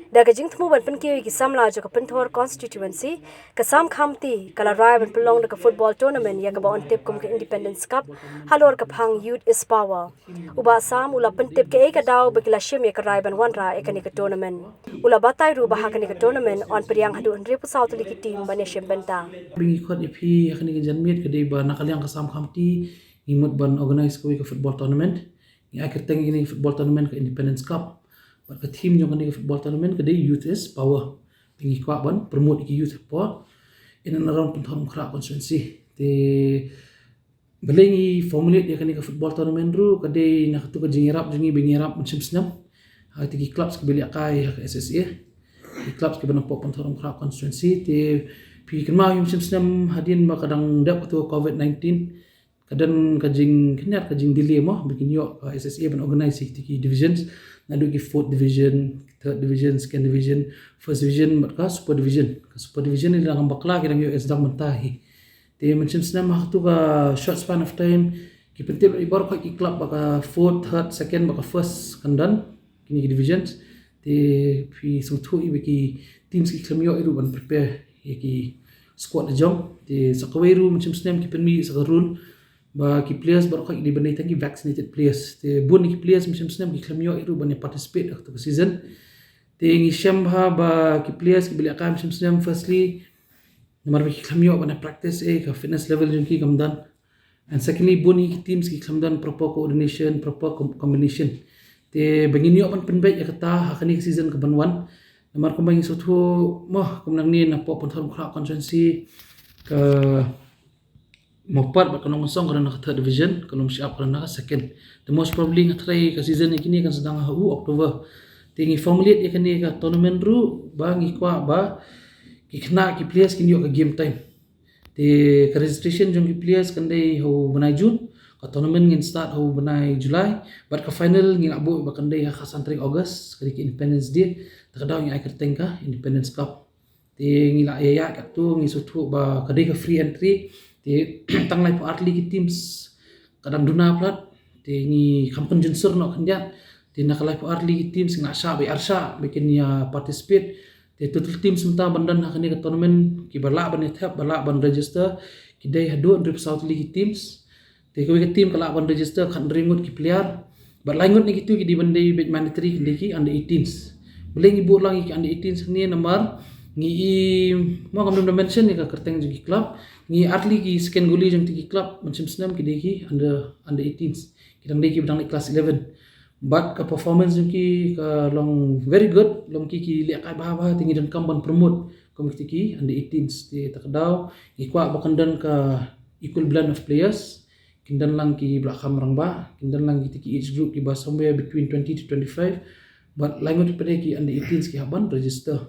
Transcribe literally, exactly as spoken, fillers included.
Da ka jingthmu ban pynkiew ïa ki samla jong ka Pynthor constituency, ka Sam Khamti ka la rai ban pynlong da ka football tournament ïa kaba yn tip kum ka Independence Cup halor ka phang Youth is Power. U Bah Sam u la pyntip kaei ka daw ba ki la shim ïa ka rai ban wanrah ïa kane ka tournament. U la batai ruh ba ha kane ka tournament yn pdiang haduh hynriewphew saw tylli ki team ban ïashim bynta. Ba ngi khot ïa phi ha kane ka janmiet ka dei ba na ka liang ka Sam Khamti ngi mut ban organise kawei ka football tournament. Ngi ai kyrteng ïa kane ka football tournament ka Independence Cup. Bad ka theme jong kane ka football tournament ka dei Youth is Power. Te ngi kwah ban promote ïa ki youth hapoh in and around Pynthor Umkhrah constituency. Te balei ngi formulate ïa kane ka football tournament ruh ka dei na katu ka jingïarap jong ngi ba ngi ïarap mynshem snem ha kito ki clubs kiba lehkai ha ka S S A, ki clubs kiba na poh Pynthor Umkhrah constituency. Te phi kynmaw, mynshem snem hadien ba ka dang dep katu ka covid nineteen, ka don ka jingkhyndiat, ka jingdelay mo ba kin ïoh ka S S A ban organise ïa kito ki divisions, naduh ki fourth division, third division, second division, first division bad ka super division. Ka super division ngi la ngam bakla, ki dang ïoh sdang mynta hi. Te mynshem snem ha katu ka short span of time ki pyntip ïa baroh ki club ba ka fourth, third, second bad ka first kan don kine ki divisions. Te phi sngewthuh ïa ba ki teams ki khlem ïoh ruh ban prepare ïa ki squad la jong. Te sa kawei ruh mynshem snem ki pynmih sa ka rule ba ki players baroh ki dei ban dei tang ki vaccinated players. Te bun ki players mynshem snem ki khlem ïoh ruh ban participate ha katu ka season. Te ngi shem bha ba ki players kiba lehkai mynshem snem, firstly namar ba ki khlem ïoh ban practice, eh, ka fitness level jong ki kam don. And secondly, bun ki teams ki khlem don proper coordination, proper com- combination. Te ba ngin ïoh ban pynbeit ïa kata ha kane ka season kaban wan. Namar kumba ngi sngewthuh mo, kum nangne na poh Pynthor Umkhrah constituency ka Mawpat bad ka Nongkynsoh ka don ha ka third division, ka Lumshyiap ka don ha ka second. Te most probably nga tharai ka season ïa kine kan sdang ha u October. Te ngi formulate ïa kane ka tournament ruh ba ngi kwah ba ki khynnah ki players kin ïoh ka game time. Te ka registration jong ki players kan dei ha u bnai June, ka tournament ngin start ha u bnai July, bad ka final ngi la buh ba kan dei ha ka san tarik August, ka dei ka Independence Day. Te ka daw ngi ai kyrteng ka Independence Cup. Te ngi la ïa ïa katu ngi sngewthuh ba ka dei ka free entry. Te tang laiphew ar tylli ki teams ka dang duna palat. Te ngi kham pynjynsur noh khyndiat. Te na ka laiphew ar tylli ki teams ngi la shah ba arshah ba kin ïa participate. Te total teams mynta ban don ha kane ka tournament kiba lah ban ïa thep, ba lah ban register, ki dei haduh hynriewphew saw tylli ki teams. Te kawei ka team ka lah ban register khathynriew ngut ki player. Bad lai ngut na kitu ki dei ban dei beit mandatory, ki dei ki under eighteens. Balei ngi buh lang ïa ki under eighteens hangne namar ngi i, mo, kam dum da mention ïa ka kyrteng jong ki club. Ngi ar tylli ki second goalie jong kito ki club mynshem snem ki dei ki under, under eighteens. Ki dang dei kiba dang leit class eleven. Bad ka performance jong ki ka long very good, long ki ki lehkai bha bha, te ngi donkam ban promote kum kito ki under eighteens. Te ta ka daw ngi kwah ba kan don ka equal blend of players. Kin don lang kiba la kham rangbah, kin don lang kito ki age group kiba somewhere between twenty to twenty-five. Bad lai ngut pat de ki under eighteens ki hap ban register.